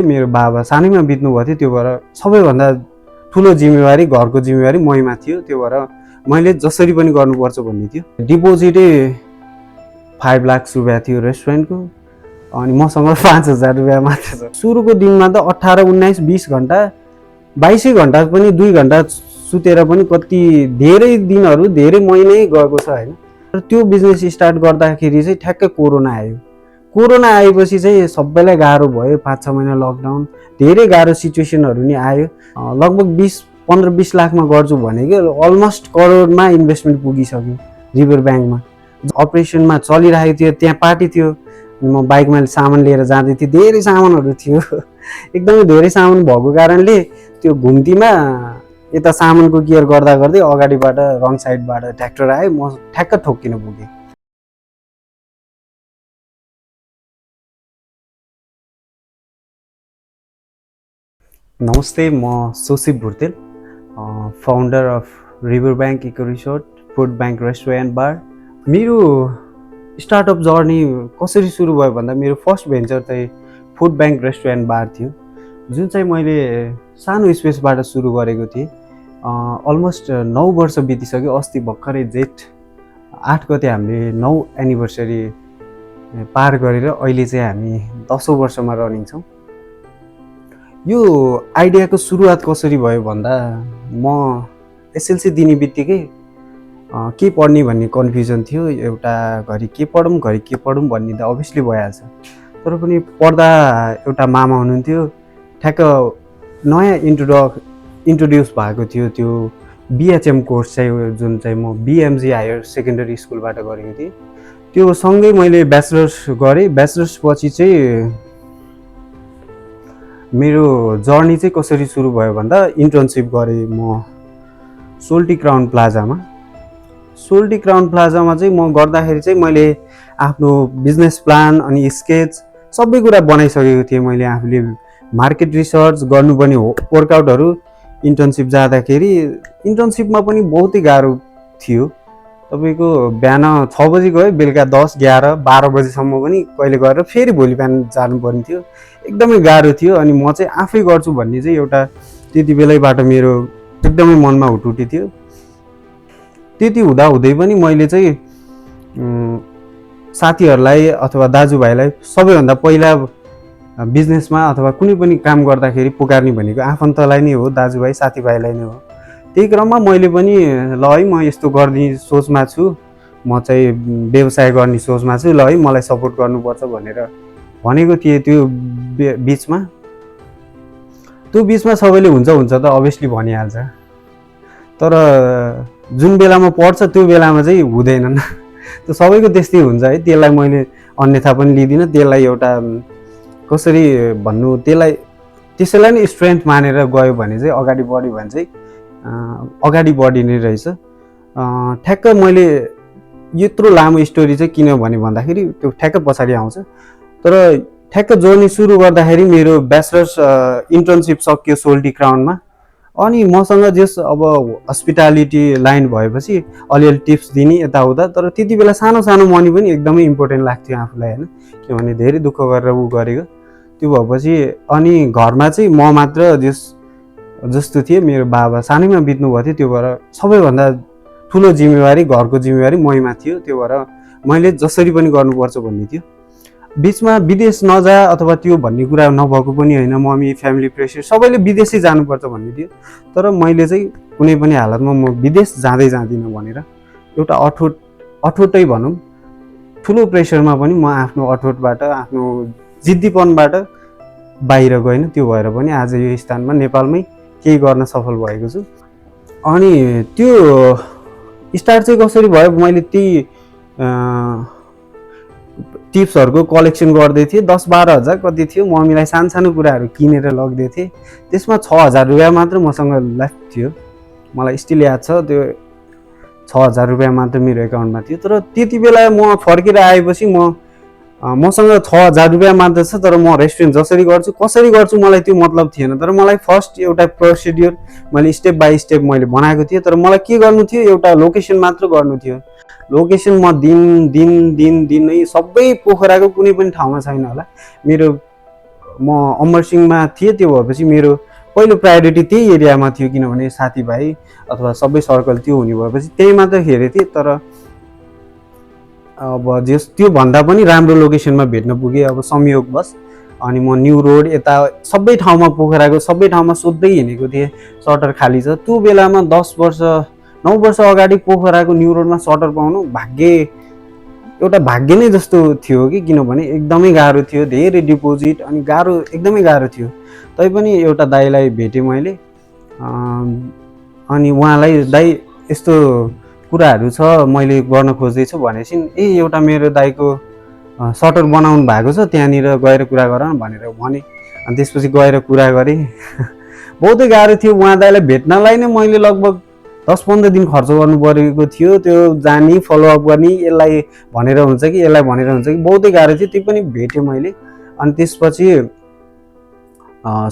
मेरो बाबा सानैमा बित्नु भएको थियो, त्यो भएर सबैभन्दा ठुलो जिम्मेवारी घरको जिम्मेवारी मैमा थियो। त्यो भएर मैले जसरी पनि गर्नुपर्छ भन्ने थियो। डिपोजिटै 5 लाख रुपियाँ थियो रेस्टुरेन्टको, अनि मसँग 5,000 रुपियाँ मात्र छ। सुरुको दिनमा त 18, 19, 20 घन्टा 22 घन्टा पनि 2 घन्टा सुतेर पनि कति धेरै दिनहरू धेरै महिनै गएको छ हैन। तर त्यो बिजनेस स्टार्ट गर्दाखेरि चाहिँ ठ्याक्कै कोरोना आयो। कोरोना आएपछि चाहिँ सबैलाई गाह्रो भयो। 5-6 महिना लकडाउन, धेरै गाह्रो सिचुएसनहरू नि आयो। लगभग 15-20 लाखमा गर्छु भनेको अलमोस्ट करोडमा इन्भेस्टमेन्ट पुगिसक्यो रिभर ब्याङ्कमा। अपरेसनमा चलिरहेको थियो, त्यहाँ पार्टी थियो, म बाइकमा सामान लिएर जाँदै थिएँ। धेरै सामानहरू थियो, एकदमै धेरै सामान भएको कारणले त्यो घुम्तीमा यता सामानको केयर गर्दा गर्दै अगाडिबाट रङ साइडबाट ट्र्याक्टर आयो, म ठ्याक्क ठोक्किन पुगेँ। नमस्ते, म Sosip Bhurtel, founder of river bank eco resort, food bank restaurant bar. मेरो स्टार्टअप जर्नी कसरी सुरु भयो भन्दा मेरो फर्स्ट भेन्चर चाहिँ फुड ब्याङ्क रेस्टुरेन्ट बार थियो, जुन चाहिँ मैले सानो स्पेसबाट सुरु गरेको थिएँ। अलमोस्ट 9 वर्ष बितिसक्यो। अस्ति भर्खरै जेठ 8 गते हामीले 9 एनिभर्सरी पार गरेर अहिले चाहिँ हामी 10औं वर्षमा रनिङ छौँ। यो आइडियाको सुरुवात कसरी भयो भन्दा म एसएलसी दिने बित्तिकै के पढ्ने भन्ने कन्फ्युजन थियो। एउटा घरि के पढौँ भन्ने त अभियसली भइहाल्छ, तर पनि पढ्दा एउटा मामा हुनुहुन्थ्यो, ठ्याक्क नयाँ इन्ट्रोड्युस भएको थियो त्यो बिएचएम कोर्स चाहिँ, जुन चाहिँ म बिएमजी हायर सेकेन्डरी स्कुलबाट गरेको थिएँ। त्यो सँगै मैले ब्याचलर्स गरेँ। ब्याचलर्स पछि चाहिँ मेरो जर्नी चाहिँ कसरी सुरु भयो भन्दा इन्टर्नसिप गरेँ म सोल्टी क्राउन प्लाजामा। सोल्टी क्राउन प्लाजामा चाहिँ म गर्दाखेरि चाहिँ मैले आफ्नो बिजनेस प्लान अनि स्केच सबै कुरा बनाइसकेको थिएँ। मैले आफूले मार्केट रिसर्च गर्नुपर्ने वर्कआउटहरू इन्टर्नसिप जाँदाखेरि, इन्टर्नसिपमा पनि बहुतै गाह्रो थियो। तपाईँको बिहान 6 बजी गयो, बेलुका 10, 11, 12 बजीसम्म पनि कहिले गएर फेरि भोलि बिहान जानुपर्ने थियो। एकदमै गाह्रो थियो। अनि म चाहिँ आफै गर्छु भन्ने चाहिँ एउटा त्यति बेलैबाट मेरो एकदमै मनमा हुटुटी थियो। त्यति हुँदाहुँदै पनि मैले चाहिँ साथीहरूलाई अथवा दाजुभाइलाई सबैभन्दा पहिला बिजनेसमा अथवा कुनै पनि काम गर्दाखेरि पुकार्ने भनेको आफन्तलाई नै हो, दाजुभाइ साथीभाइलाई नै हो। त्यही क्रममा मैले पनि ल है म यस्तो गर्ने सोचमा छु, म चाहिँ व्यवसाय गर्ने सोचमा छु, ल है मलाई सपोर्ट गर्नुपर्छ भनेर भनेको थिएँ। त्यो बिचमा सबैले हुन्छ त अभियसली भनिहाल्छ, तर जुन बेलामा पर्छ त्यो बेलामा चाहिँ हुँदैनन्। त्यो सबैको त्यस्तै हुन्छ है। त्यसलाई मैले अन्यथा पनि लिदिनँ। त्यसलाई एउटा कसरी भन्नु, त्यसैलाई नै स्ट्रेन्थ मानेर गयो भने चाहिँ अगाडि बढ्यो भने चाहिँ अगाडि बढिने रहेछ। ठ्याक्क मैले यत्रो लामो स्टोरी चाहिँ किन भन्दाखेरि त्यो ठ्याक्क पछाडि आउँछ। तर ठ्याक्क जर्नी सुरु गर्दाखेरि मेरो ब्याचलर्स इन्टर्नसिप सकियो सोल्टी क्राउनमा। अनि मसँग जस अब हस्पिटालिटी लाइन भएपछि अलिअलि टिप्स दिने यताउता, तर त्यति बेला सानो सानो मनी पनि एकदमै इम्पोर्टेन्ट लाग्थ्यो आफूलाई होइन, किनभने धेरै दुःख गरेर ऊ गरेको। त्यो भएपछि अनि घरमा चाहिँ म मात्र जस्तो थिएँ। मेरो बाबा सानैमा बित्नु भएको थियो, त्यो भएर सबैभन्दा ठुलो जिम्मेवारी घरको जिम्मेवारी मैमा थियो। त्यो भएर मैले जसरी पनि गर्नुपर्छ भन्ने थियो। बिचमा विदेश नजा अथवा त्यो भन्ने कुरा नभएको पनि होइन, मम्मी फ्यामिली प्रेसर सबैले विदेशै जानुपर्छ भन्ने थियो। तर मैले चाहिँ कुनै पनि हालतमा म विदेश जाँदिनँ भनेर एउटा अठोटै भनौँ, ठुलो प्रेसरमा पनि म आफ्नो अठोटबाट आफ्नो जिद्दीपनबाट बाहिर गएन। त्यो भएर पनि आज यो स्थानमा नेपालमै केही गर्न सफल भएको छु। अनि त्यो स्टार्ट चाहिँ कसरी भयो, मैले ती टिप्सहरूको कलेक्सन गर्दै थिएँ। 10-12 हजार कति थियो, मम्मीलाई सानो कुराहरू किनेर लगिदिए थिएँ। त्यसमा 6,000 रुपियाँ मात्र मसँग लेफ्ट थियो। मलाई स्टिल याद छ, त्यो 6,000 रुपियाँ मात्र मेरो एकाउन्टमा थियो। तर त्यति बेला म फर्केर आएपछि मसँग 6,000 रुपियाँ मात्र छ, तर म रेस्टुरेन्ट जसरी गर्छु कसरी गर्छु मलाई त्यो मतलब थिएन। तर मलाई फर्स्ट एउटा प्रोसिड्युर मैले स्टेप बाई स्टेप मैले बनाएको थिएँ। तर मलाई के गर्नु थियो, एउटा लोकेसन मात्र गर्नु थियो। लोकेसन म दिन नै सबै पोखराको कुनै पनि ठाउँमा छैन होला, मेरो म अमरसिंहमा थिएँ, त्यो भएपछि मेरो पहिलो प्रायोरिटी त्यही एरियामा थियो, किनभने साथीभाइ अथवा सबै सर्कल त्यो हुने भएपछि त्यही मात्र हेरेको थिएँ। तर अब जस त्योभन्दा पनि राम्रो लोकेसनमा भेट्न पुगेँ अब संयोगवश। अनि म न्यू रोड यता सबै ठाउँमा, पोखराको सबै ठाउँमा सोध्दै हिँडेको थिएँ सटर खाली छ। त्यो बेलामा 10 वर्ष 9 वर्ष अगाडि पोखराको न्यू रोडमा सटर पाउनु एउटा भाग्य नै जस्तो थियो कि, किनभने एकदमै गाह्रो थियो, धेरै डिपोजिट अनि एकदमै गाह्रो थियो। तैपनि एउटा दाइलाई भेटेँ मैले, अनि उहाँलाई दाइ यस्तो कुराहरू छ मैले गर्न खोज्दैछु भनेपछि एउटा मेरो दाइको सटर बनाउनु भएको छ, त्यहाँनिर गएर कुरा गर भनेर भने। अनि त्यसपछि गएर कुरा गरेँ। बहुतै गाह्रो थियो, उहाँ दाइलाई भेट्नलाई नै मैले लगभग 10-15 दिन खर्च गर्नु परेको थियो। त्यो जाने फलोअप गर्ने, यसलाई भनेर हुन्छ कि यसलाई भनेर हुन्छ कि, बहुतै गाह्रो थियो। त्यो पनि भेटेँ मैले। अनि त्यसपछि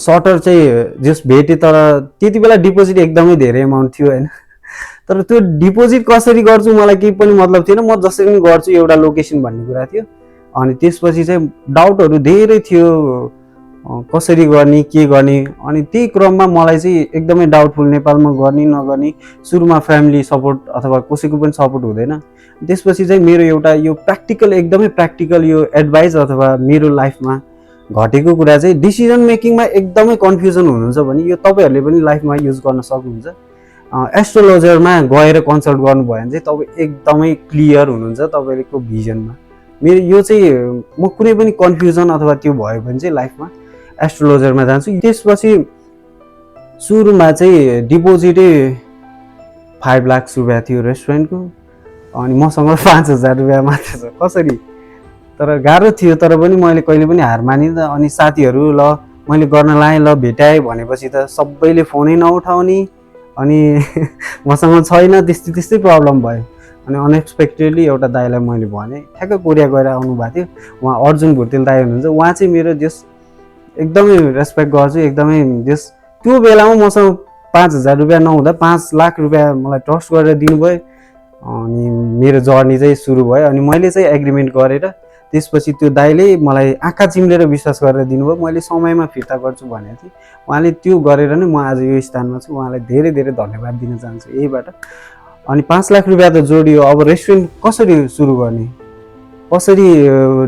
सटर चाहिँ जस भेटेँ, तर त्यति बेला डिपोजिट एकदमै धेरै अमाउन्ट थियो होइन। तर त्यो डिपोजिट कसरी गर्छु मलाई केही पनि मतलब थिएन, म जसरी पनि गर्छु एउटा लोकेसन भन्ने कुरा थियो। अनि त्यसपछि चाहिँ डाउटहरू धेरै थियो, कसरी गर्ने के गर्ने। अनि त्यही क्रममा मलाई चाहिँ एकदमै डाउटफुल, नेपालमा गर्ने नगर्ने। सुरुमा फ्यामिली सपोर्ट अथवा कसैको पनि सपोर्ट हुँदैन। त्यसपछि चाहिँ मेरो एउटा यो प्र्याक्टिकल, एकदमै प्र्याक्टिकल यो एडभाइस अथवा मेरो लाइफमा घटेको कुरा चाहिँ, डिसिजन मेकिङमा एकदमै कन्फ्युजन हुनुहुन्छ भने यो तपाईँहरूले पनि लाइफमा युज गर्न सक्नुहुन्छ। एस्ट्रोलोजरमा गएर कन्सल्ट गर्नुभयो भने चाहिँ तपाईँ एकदमै क्लियर हुनुहुन्छ तपाईँको भिजनमा। मेरो यो चाहिँ म कुनै पनि कन्फ्युजन अथवा त्यो भयो भने चाहिँ लाइफमा एस्ट्रोलोजरमा जान्छु। त्यसपछि सुरुमा चाहिँ डिपोजिटै 5 लाख रुपियाँ थियो रेस्टुरेन्टको, अनि मसँग 5,000 रुपियाँ मात्र छ। कसरी? तर गाह्रो थियो, तर पनि मैले कहिले पनि हार मानिनँ। अनि साथीहरू ल मैले गर्न लाएँ, ल भेटाएँ भनेपछि त सबैले फोनै नउठाउने, अनि मसँग छैन, त्यस्तै प्रब्लम भयो। अनि अनएक्सपेक्टेडली एउटा दाइलाई मैले भने, ठ्याक्क कोरिया गएर आउनु भएको थियो, उहाँ अर्जुन भुर्तेल दाइ हुनुहुन्छ। उहाँ चाहिँ मेरो जस एकदमै रेस्पेक्ट गर्छु, एकदमै जस त्यो बेलामा मसँग 5,000 रुपियाँ नहुँदा 5 लाख रुपियाँ मलाई ट्रस्ट गरेर दिनुभयो। अनि मेरो जर्नी चाहिँ सुरु भयो। अनि मैले चाहिँ एग्रिमेन्ट गरेर त्यसपछि त्यो दाइले मलाई आँखा चिम्लेर विश्वास गरेर दिनुभयो। मैले समयमा फिर्ता गर्छु भनेको थिएँ, उहाँले त्यो गरेर नै म आज यो स्थानमा छु। उहाँलाई धेरै धेरै धन्यवाद दिन चाहन्छु यहीबाट। अनि 5 लाख रुपियाँ त जोडियो। अब रेस्टुरेन्ट कसरी सुरु गर्ने, कसरी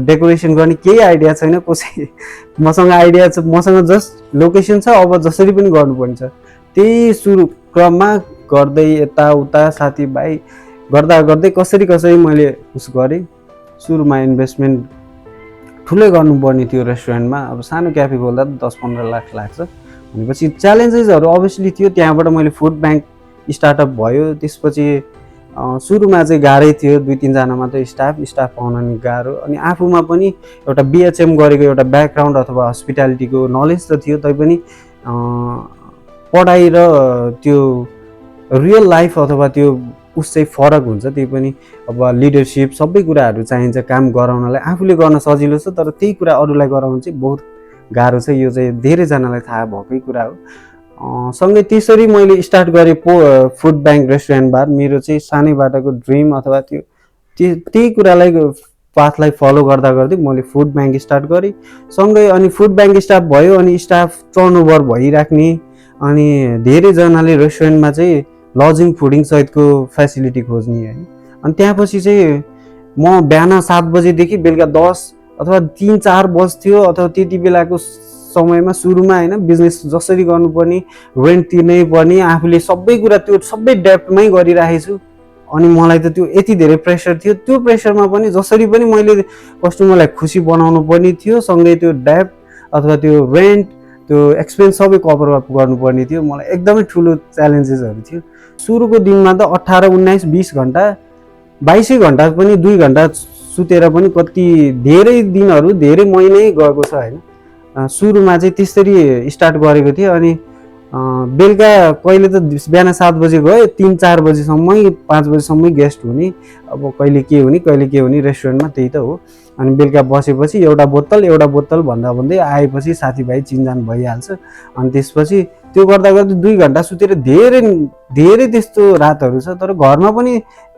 डेकोरेसन गर्ने, केही आइडिया छैन। मसँग आइडिया छ, मसँग जस्ट लोकेसन छ, अब जसरी पनि गर्नुपर्छ। त्यही सुरु क्रममा गर्दै यताउता साथीभाइ गर्दै कसरी मैले उस गरेँ। सुरुमा इन्भेस्टमेन्ट ठुलै गर्नुपर्ने थियो रेस्टुरेन्टमा। अब सानो क्याफे खोल्दा 10-15 लाख लाग्छ भनेपछि च्यालेन्जेसहरू अभियसली थियो। त्यहाँबाट मैले फुड ब्याङ्क स्टार्टअप भयो। त्यसपछि सुरुमा चाहिँ गाह्रै थियो, 2-3 जना मात्रै स्टाफ पाउन नि गाह्रो। अनि आफूमा पनि एउटा BHM गरेको एउटा ब्याकग्राउन्ड अथवा हस्पिटालिटीको नलेज त थियो, तैपनि पढाइ र त्यो रियल लाइफ अथवा त्यो उस चाहिँ फरक हुन्छ। त्यही पनि अब लिडरसिप सबै कुराहरू चाहिन्छ काम गराउनलाई। आफूले गर्न सजिलो छ, तर त्यही कुरा अरूलाई गराउनु चाहिँ बहुत गाह्रो छ। यो चाहिँ धेरैजनालाई थाहा भएकै कुरा हो। सँगै त्यसरी मैले स्टार्ट गरेँ फुड ब्याङ्क रेस्टुरेन्ट बार। मेरो चाहिँ सानैबाटको ड्रिम अथवा त्यही कुरालाई पाथलाई फलो गर्दै मैले फुड ब्याङ्क स्टार्ट गरेँ सँगै। अनि फुड ब्याङ्क स्टाफ भयो, अनि स्टाफ टर्नओभर भइराख्ने, अनि धेरैजनाले रेस्टुरेन्टमा चाहिँ लजिङ फुडिङ सहितको फेसिलिटी खोज्ने होइन। अनि त्यहाँपछि चाहिँ म बिहान 7 बजेदेखि बेलुका 10 अथवा 3-4 बज्थ्यो, अथवा त्यति बेलाको समयमा सुरुमा होइन, बिजनेस जसरी गर्नुपर्ने, रेन्ट तिर्नै पर्ने, आफूले सबै कुरा त्यो सबै डेप्टमै गरिराखेको छु। अनि मलाई त त्यो यति धेरै प्रेसर थियो। त्यो प्रेसरमा पनि जसरी पनि मैले कस्टमरलाई खुसी बनाउनु पर्ने थियो, सँगै त्यो डेप्ट अथवा त्यो रेन्ट, त्यो एक्सपेन्स सबै कभर गर्नुपर्ने थियो। मलाई एकदमै ठुलो च्यालेन्जेसहरू थियो। सुरुको दिनमा त 18, 19, 20 घन्टा, 22 घन्टा पनि 2 घन्टा सुतेर पनि कति धेरै दिनहरू, धेरै महिनै गएको छ होइन। सुरुमा चाहिँ त्यसरी स्टार्ट गरेको थिएँ। अनि बेलुका कहिले त बिहान 7 बजे गयो, 3-4 बजीसम्मै 5 बजीसम्मै गेस्ट हुने। अब कहिले के हुने रेस्टुरेन्टमा, त्यही त हो। अनि बेलुका बसेपछि एउटा बोतल भन्दा भन्दै आएपछि साथीभाइ चिनजान भइहाल्छ। अनि त्यसपछि त्यो गर्दा गर्दै 2 घन्टा सुतेर धेरै धेरै त्यस्तो रातहरू छ। तर घरमा पनि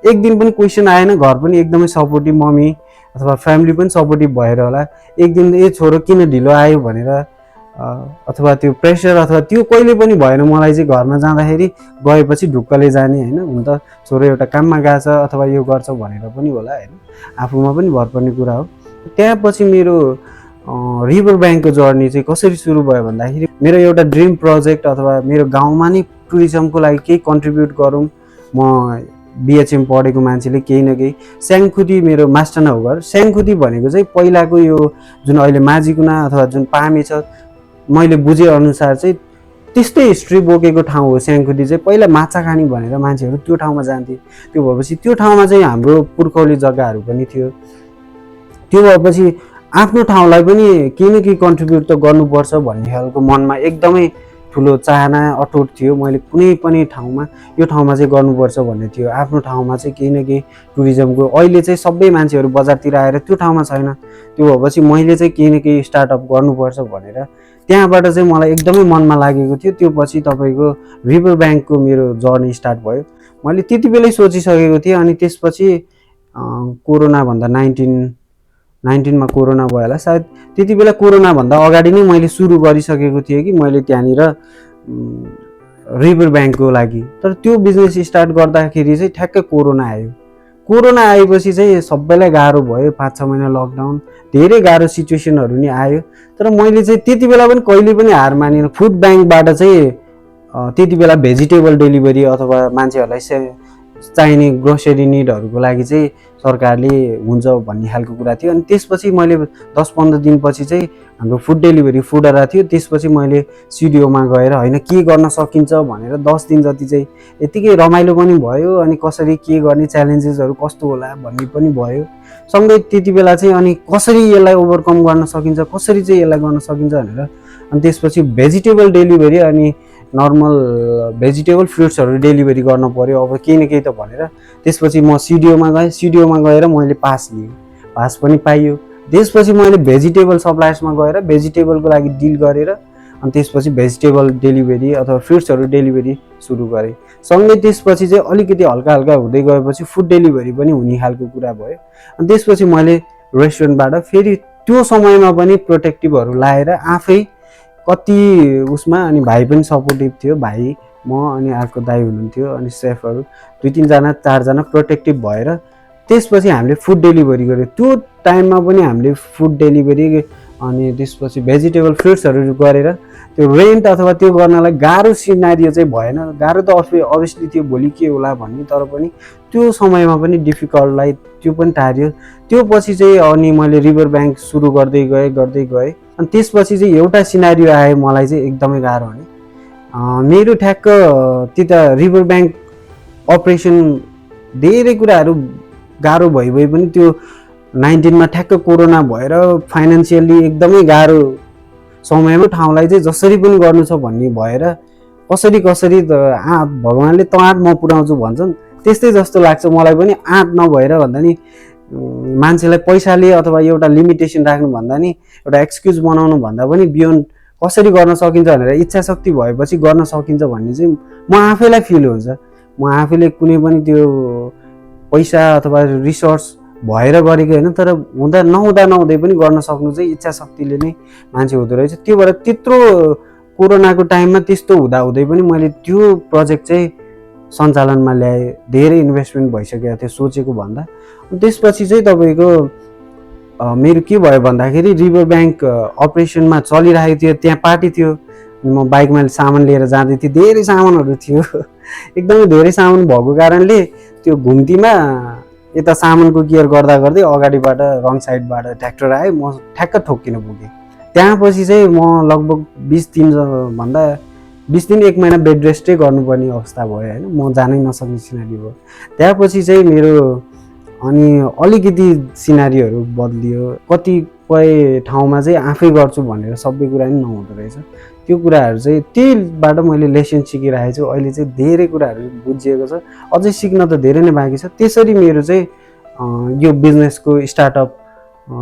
एक दिन पनि क्वेसन आएन, घर पनि एकदमै सपोर्टिभ, मम्मी अथवा फ्यामिली पनि सपोर्टिभ भएर होला। एक दिन ए छोरो किन ढिलो आयो भनेर अथवा त्यो प्रेसर अथवा त्यो कहिले पनि भएन मलाई चाहिँ। घरमा जाँदाखेरि गएपछि ढुक्कले जाने होइन, हुन त छोरो एउटा काममा गएछ अथवा यो गर्छ भनेर पनि होला होइन, आफूमा पनि भर पर्ने कुरा हो। त्यहाँपछि मेरो रिभर ब्याङ्कको जर्नी चाहिँ कसरी सुरु भयो भन्दाखेरि मेरो एउटा ड्रिम प्रोजेक्ट अथवा मेरो गाउँमा नै टुरिज्मको लागि केही कन्ट्रिब्युट गरौँ। म बिएचएम पढेको मान्छेले केही न केही स्याङखुदी मेरो मास्टाना हो घर। स्याङखुदी भनेको चाहिँ पहिलाको यो जुन अहिले माझीकुना अथवा जुन पामे छ, मैले बुझेअनुसार चाहिँ त्यस्तै हिस्ट्री बोकेको ठाउँ हो स्याङखुदी चाहिँ। पहिला माछा खानी भनेर मान्छेहरू त्यो ठाउँमा जान्थे। त्यो भएपछि त्यो ठाउँमा चाहिँ हाम्रो पुर्खौली जग्गाहरू पनि थियो। त्यो भएपछि आफ्नो ठाउँलाई पनि केही न केही कन्ट्रिब्युट त गर्नुपर्छ भन्ने खालको मनमा एकदमै ठुलो चाहना अटुट थियो। मैले कुनै पनि ठाउँमा यो ठाउँमा चाहिँ गर्नुपर्छ भन्ने थियो। आफ्नो ठाउँमा चाहिँ केही न केही टुरिज्मको अहिले चाहिँ सबै मान्छेहरू बजारतिर आएर त्यो ठाउँमा छैन। त्यो भएपछि मैले चाहिँ केही न केही स्टार्टअप गर्नुपर्छ भनेर त्यहाँबाट चाहिँ मलाई एकदमै मनमा लागेको थियो। त्यो पछि तपाईँको रिभर ब्याङ्कको मेरो जर्नी स्टार्ट भयो। मैले त्यति बेलै सोचिसकेको थिएँ। अनि त्यसपछि कोरोनाभन्दा 19मा कोरोना भयो होला सायद। त्यति बेला कोरोनाभन्दा अगाडि नै मैले सुरु गरिसकेको थिएँ कि मैले त्यहाँनिर रिभर ब्याङ्कको लागि। तर त्यो बिजनेस स्टार्ट गर्दाखेरि चाहिँ ठ्याक्कै कोरोना आयो। कोरोना आएपछि चाहिँ सबैलाई गाह्रो भयो। 5-6 महिना लकडाउन, धेरै गाह्रो सिचुएसनहरू नि आयो। तर मैले चाहिँ त्यति बेला पनि कहिले पनि हार मानिनँ। फुड ब्याङ्कबाट चाहिँ त्यति बेला भेजिटेबल डेलिभरी अथवा मान्छेहरूलाई चाहिने ग्रोसरी निडहरूको लागि चाहिँ सरकारले हुन्छ भन्ने खालको कुरा थियो। अनि त्यसपछि मैले 10-15 दिनपछि चाहिँ हाम्रो फुड डेलिभरी फुडरा थियो। त्यसपछि मैले सिडिओमा गएर होइन के गर्न सकिन्छ भनेर 10 दिन जति चाहिँ यतिकै रमाइलो पनि भयो। अनि कसरी के गर्ने, च्यालेन्जेसहरू कस्तो होला भन्ने पनि भयो। सँगै त्यति बेला चाहिँ अनि कसरी यसलाई ओभरकम गर्न सकिन्छ, कसरी चाहिँ यसलाई गर्न सकिन्छ भनेर अनि त्यसपछि भेजिटेबल डेलिभरी अनि नर्मल भेजिटेबल फ्रुट्सहरू डेलिभरी गर्न पर्यो अब केही न केही त भनेर त्यसपछि म सिडिओमा गएँ। सिडिओमा गएर मैले पास लिएँ, पास पनि पाइयो। त्यसपछि मैले भेजिटेबल सप्लायर्समा गएर भेजिटेबलको लागि डिल गरेर अनि त्यसपछि भेजिटेबल डेलिभरी अथवा फ्रुट्सहरू डेलिभरी सुरु गरेँ। सँगै त्यसपछि चाहिँ अलिकति हल्का हल्का हुँदै गएपछि फुड डेलिभरी पनि हुने खालको कुरा भयो। अनि त्यसपछि मैले रेस्टुरेन्टबाट फेरि त्यो समयमा पनि प्रोटेक्टिभहरू लाएर आफै कति उसमा अनि भाइ पनि सपोर्टिभ थियो। भाइ, म अनि अर्को दाइ हुनुहुन्थ्यो अनि सेफहरू 2-3 जना 4 जना प्रोटेक्टिभ भएर त्यसपछि हामीले फुड डेलिभरी गऱ्यो। त्यो टाइममा पनि हामीले फुड डेलिभरी अनि त्यसपछि भेजिटेबल फ्रुट्सहरू गरेर त्यो रेन्ट अथवा त्यो गर्नलाई गाह्रो सिनारियो चाहिँ भएन। गाह्रो त अभियसली त्यो भोलि के होला भन्ने, तर पनि त्यो समयमा पनि डिफिकल्टलाई त्यो पनि टार्यो। त्यो पछि चाहिँ अनि मैले रिभर ब्याङ्क सुरु गर्दै गएँ। अनि त्यसपछि चाहिँ एउटा सिनारियो आयो मलाई चाहिँ एकदमै गाह्रो हुने। मेरो ठ्याक्क त्यता रिभर ब्याङ्क अपरेसन धेरै कुराहरू गाह्रो भइ पनि त्यो 19मा ठ्याक्क कोरोना भएर फाइनेन्सियली एकदमै गाह्रो समयमा ठाउँलाई चाहिँ जसरी पनि गर्नु छ भन्ने भएर कसरी त भगवान्ले त आँट म पुऱ्याउँछु भन्छन् त्यस्तै जस्तो लाग्छ मलाई पनि। आँट नभएर भन्दा नि मान्छेलाई पैसाले अथवा एउटा लिमिटेसन राख्नु भन्दा नि एउटा एक्सक्युज बनाउनु भन्दा पनि बियोन्ड कसरी गर्न सकिन्छ भनेर इच्छा शक्ति भएपछि गर्न सकिन्छ भन्ने चाहिँ म आफैलाई फिल हुन्छ। म आफैले कुनै पनि त्यो पैसा अथवा रिसोर्स भएर गरेको होइन, तर नहुँदै पनि गर्न सक्नु चाहिँ इच्छा शक्तिले नै मान्छे हुँदो रहेछ। त्यो भएर त्यत्रो कोरोनाको टाइममा त्यस्तो हुँदै पनि मैले त्यो प्रोजेक्ट चाहिँ सञ्चालनमा ल्याएँ। धेरै इन्भेस्टमेन्ट भइसकेको थियो सोचेको भन्दा। त्यसपछि चाहिँ तपाईँको मेरो के भयो भन्दाखेरि रिभर ब्याङ्क अपरेसनमा चलिरहेको थियो। त्यहाँ पार्टी थियो, म बाइकमा सामान लिएर जाँदै थिएँ। धेरै सामानहरू थियो, एकदमै धेरै सामान भएको कारणले त्यो घुम्तीमा यता सामानको केयर गर्दै अगाडिबाट रङ साइडबाट ट्र्याक्टर आयो, म ठ्याक्क ठोक्किन पुगेँ। त्यहाँपछि चाहिँ म लगभग 20 दिन 1 महिना बेड रेस्टै गर्नुपर्ने अवस्था भयो होइन, म जानै नसक्ने सिनारी भयो। त्यहाँपछि चाहिँ मेरो अनि अलिकति सिनारीहरू बदलियो। कतिपय ठाउँमा चाहिँ आफै गर्छु भनेर सबै कुरा नि नहुँदो रहेछ। त्यो कुराहरू चाहिँ त्यहीबाट मैले लेसन सिकिरहेको छु। अहिले चाहिँ धेरै कुराहरू बुझिएको छ, अझै सिक्न त धेरै नै बाँकी छ। त्यसरी मेरो चाहिँ यो बिजनेसको स्टार्टअप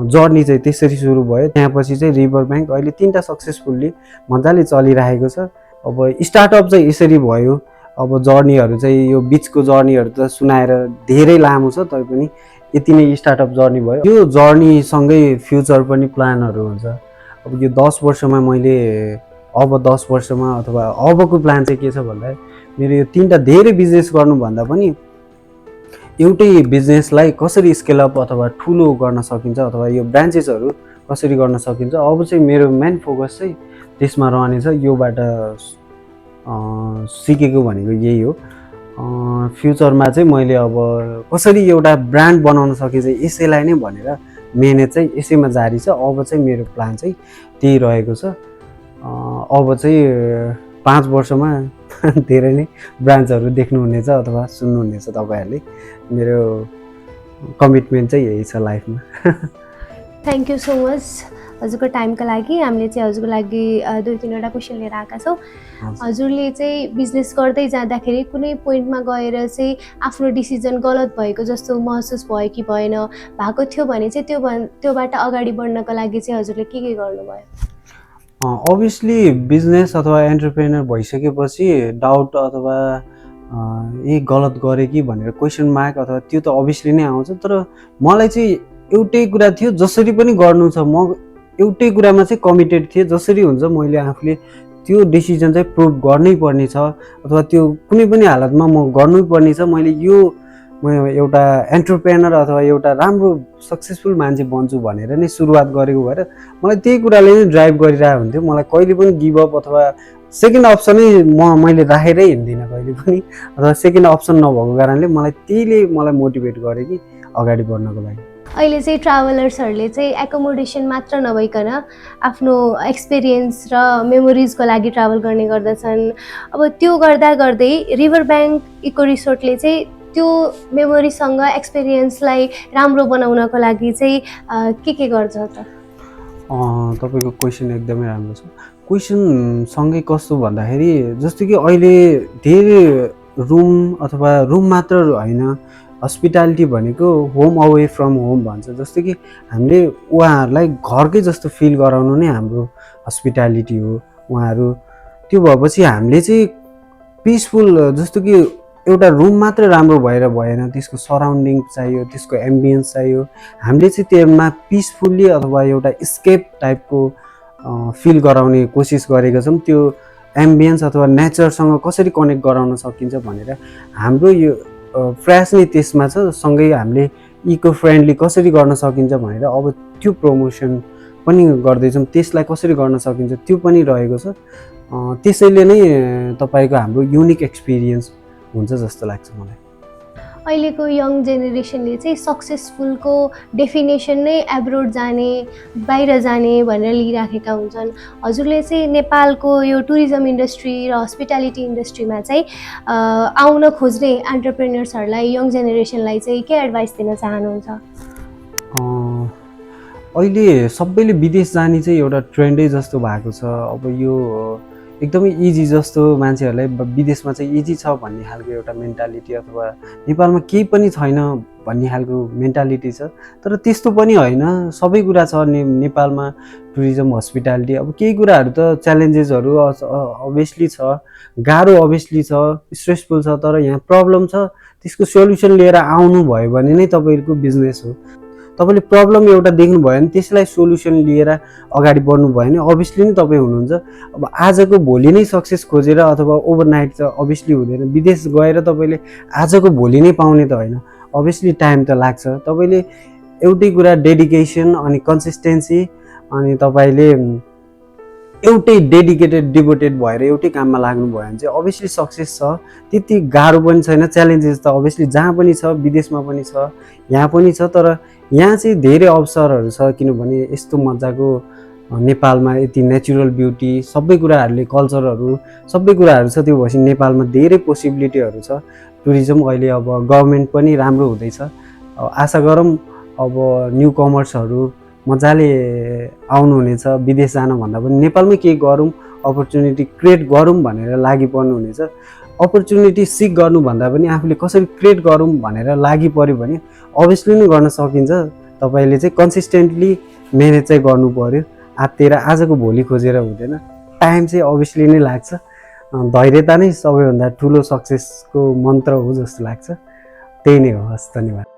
जर्नी चाहिँ त्यसरी सुरु भयो। त्यहाँपछि चाहिँ रिभर ब्याङ्क अहिले 3टा सक्सेसफुल्ली मजाले चलिरहेको छ। अब स्टार्टअप चाहिँ यसरी भयो। अब जर्नीहरू चाहिँ यो बिचको जर्नीहरू त सुनाएर धेरै लामो छ, तैपनि यति नै स्टार्टअप जर्नी भयो। यो जर्नीसँगै फ्युचर पनि प्लानहरू हुन्छ। अब यो 10 वर्षमा मैले अब 10 वर्षमा अथवा अबको प्लान चाहिँ के छ भन्दा मेरो यो 3टा धेरै बिजनेस गर्नुभन्दा पनि एउटै बिजनेसलाई कसरी स्केल अप अथवा ठुलो गर्न सकिन्छ अथवा यो ब्रान्चेसहरू कसरी गर्न सकिन्छ, अब चाहिँ मेरो मेन फोकस चाहिँ त्यसमा रहनेछ। योबाट सिकेको भनेको यही हो। फ्युचरमा चाहिँ मैले अब कसरी एउटा ब्रान्ड बनाउन सकिन्छ यसैलाई नै भनेर मेहनत चाहिँ यसैमा जारी छ। अब चाहिँ मेरो प्लान चाहिँ त्यही रहेको छ। अब चाहिँ 5 वर्षमा धेरै नै ब्रान्चहरू देख्नुहुनेछ अथवा सुन्नुहुनेछ तपाईँहरूले। मेरो कमिटमेन्ट चाहिँ यही छ लाइफमा। थ्याङ्क यू सो मच हजुरको टाइमको लागि। हामीले चाहिँ हजुरको लागि 2-3वटा क्वेसन लिएर आएका छौँ। हजुरले चाहिँ बिजनेस गर्दै जाँदाखेरि कुनै पोइन्टमा गएर चाहिँ आफ्नो डिसिजन गलत भएको जस्तो महसुस भयो कि भएन, भएको थियो भने चाहिँ त्योबाट अगाडि बढ्नको लागि चाहिँ हजुरले के गर्नुभयो? अभियसली बिजनेस अथवा एन्टरप्रेनर भइसकेपछि डाउट अथवा यही गलत गरेँ कि भनेर क्वेसन मार्क अथवा त्यो त अभियसली नै आउँछ। तर मलाई चाहिँ एउटै कुरा थियो, जसरी पनि गर्नु छ म एउटै कुरामा चाहिँ कमिटेड थिएँ। जसरी हुन्छ मैले आफूले त्यो डिसिजन चाहिँ प्रुभ गर्नै पर्ने छ अथवा त्यो कुनै पनि हालतमा म गर्नै पर्ने छ। म एउटा एन्टरप्रेनर अथवा एउटा राम्रो सक्सेसफुल मान्छे बन्छु भनेर नै सुरुवात गरेको भएर मलाई त्यही कुराले नै ड्राइभ गरिरहेको हुन्थ्यो। मलाई कहिले पनि गिभ अप अथवा सेकेन्ड अप्सनै मैले राखेरै हिँड्दिनँ कहिले पनि, अथवा सेकेन्ड अप्सन नभएको कारणले त्यहीले मलाई मोटिभेट गरे कि अगाडि बढ्नको लागि। अहिले चाहिँ ट्राभलर्सहरूले चाहिँ एकोमोडेसन मात्र नभइकन आफ्नो एक्सपिरियन्स र मेमोरिजको लागि ट्राभल गर्ने गर्दछन्। अब त्यो गर्दा गर्दै रिभर ब्याङ्क इको रिसोर्टले चाहिँ त्यो मेमोरीसँग एक्सपिरियन्सलाई राम्रो बनाउनको लागि चाहिँ के गर्छ त? तपाईँको क्वेसन एकदमै राम्रो छ। क्वेसनसँगै कस्तो भन्दाखेरि जस्तो कि अहिले धेरै रुम अथवा रुम मात्र होइन, हस्पिटालिटी भनेको होम अवे फ्रम होम भन्छ। जस्तो कि हामीले उहाँहरूलाई घरकै जस्तो फिल गराउनु नै हाम्रो हस्पिटालिटी हो। उहाँहरू त्यो भएपछि हामीले चाहिँ पिसफुल, जस्तो कि एउटा रुम मात्र राम्रो भएर भएन, त्यसको सराउन्डिङ चाहियो, त्यसको एम्बियन्स चाहियो। हामीले चाहिँ त्यसमा पिसफुल्ली अथवा एउटा स्केप टाइपको फिल गराउने कोसिस गरेका छौँ। त्यो एम्बियन्स अथवा नेचरसँग कसरी कनेक्ट गराउन सकिन्छ भनेर हाम्रो यो प्रयास नै त्यसमा छ। सँगै हामीले इको फ्रेन्डली कसरी गर्न सकिन्छ भनेर अब त्यो प्रमोसन पनि गर्दैछौँ। त्यसलाई कसरी गर्न सकिन्छ त्यो पनि रहेको छ। त्यसैले नै तपाईँको हाम्रो युनिक एक्सपिरियन्स हुन्छ जस्तो लाग्छ मलाई। अहिलेको यङ जेनेरेसनले चाहिँ सक्सेसफुलको डेफिनेसन नै एब्रोड जाने, बाहिर जाने भनेर लिइराखेका हुन्छन्। हजुरले चाहिँ नेपालको यो टुरिज्म इन्डस्ट्री र हस्पिटालिटी इन्डस्ट्रीमा चाहिँ आउन खोज्ने एन्टरप्रेनर्सहरूलाई, यङ जेनेरेसनलाई चाहिँ के एडभाइस दिन चाहनुहुन्छ? अहिले सबैले विदेश जाने चाहिँ एउटा ट्रेन्डै जस्तो भएको छ। अब यो एकदमै इजी जस्तो मान्छेहरूलाई विदेशमा चाहिँ इजी छ भन्ने खालको एउटा मेन्टालिटी अथवा नेपालमा केही पनि छैन भन्ने खालको मेन्टालिटी छ। तर त्यस्तो पनि होइन, सबै कुरा छ नेपालमा। टुरिज्म, हस्पिटालिटी, अब केही कुराहरू त च्यालेन्जेसहरू अभियसली छ, गाह्रो अभियसली छ, स्ट्रेसफुल छ। तर यहाँ प्रब्लम छ, त्यसको सोल्युसन लिएर आउनुभयो भने नै तपाईँको बिजनेस हो। तपाईँले प्रब्लम एउटा देख्नुभयो भने त्यसलाई सोल्युसन लिएर अगाडि बढ्नुभयो भने अभियसली नै तपाईँ हुनुहुन्छ। अब आजको भोलि नै सक्सेस खोजेर अथवा ओभरनाइट त अभियसली हुँदैन। विदेश गएर तपाईँले आजको भोलि नै पाउने त होइन, अभियसली टाइम त लाग्छ। तपाईँले एउटै कुरा डेडिकेसन अनि कन्सिस्टेन्सी, अनि तपाईँले एउटै डेडिकेटेड डिभोटेड भएर एउटै काममा लाग्नुभयो भने चाहिँ अभियसली सक्सेस छ। त्यति गाह्रो पनि छैन। च्यालेन्जेस त अभियसली जहाँ पनि छ, विदेशमा पनि छ, यहाँ पनि छ। तर यहाँ चाहिँ धेरै अवसरहरू छ, किनभने यस्तो मजाको नेपालमा यति नेचुरल ब्युटी, सबै कुराहरूले, कल्चरहरू, सबै कुराहरू छ। त्यो भएपछि नेपालमा धेरै पोसिबिलिटीहरू छ। टुरिज्म अहिले अब गभर्मेन्ट पनि राम्रो हुँदैछ। आशा गरौँ अब न्यु कमर्सहरू मजाले आउनुहुनेछ। विदेश जानुभन्दा पनि नेपालमै केही गरौँ, अपर्च्युनिटी क्रिएट गरौँ भनेर लागि पर्नुहुनेछ। अपर्च्युनिटी सिक गर्नुभन्दा पनि आफूले कसरी क्रिएट गरौँ भनेर लागि पऱ्यो भने अभियसली नै गर्न सकिन्छ। तपाईँले चाहिँ कन्सिस्टेन्टली मेहनत चाहिँ गर्नु पऱ्यो। आत्तिएर आजको भोलि खोजेर हुँदैन। टाइम चाहिँ अभियसली नै लाग्छ। धैर्यता नै सबैभन्दा ठुलो सक्सेसको मन्त्र हो जस्तो लाग्छ। त्यही नै हो। हस्, धन्यवाद।